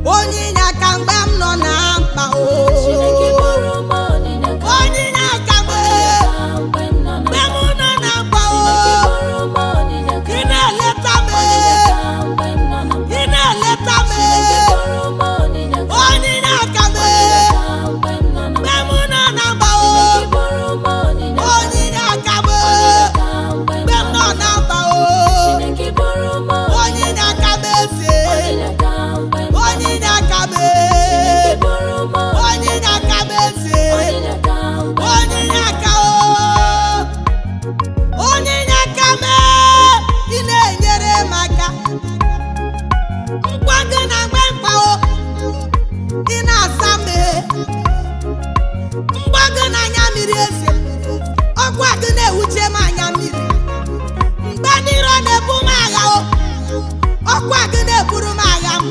Onye inye aka mgbe m nọ na mkpa o. Chineke bụrụ m onye inyeaka. Onye inye aka mgbe Mgbe m nọ na mgbe m mkpa. nọ na mkpa o. Chineke bụrụ m onye inyeaka. Ị na-eleta m. Onye inyeaka mgbe m nọ na mkpa. Ị na-eleta m. Chineke bụrụ m onye inyeaka. Onye inye aka m Mgbe m nọ na mgbe mkpa. m nọ na mkpa o. Chineke bụrụ m onye inyeaka. Onye inye aka m Mgbe mgbe m m nọ nọ na na mkpa. mkpa o. Chineke bụrụ m Onye inye aka m eze. onye inyeaka mgbe m nọ Onye na inye mkpa. aka m. Chineke bụrụ m Onye inye aka m eze. onye inyeaka mgbe m Onye nọ inye na mkpa. aka o. Onye inye aka m, ị na-enyere m aka. Nkwa gị na mgbe mkpa o, ị na-asa m. Mgba gị n'anya mmiri eze, ọkwa gị na-ewuche m anya mmiri. Mgbe ndị iro na-ebu m agha o, ọkwa gị na-eburu m agha m.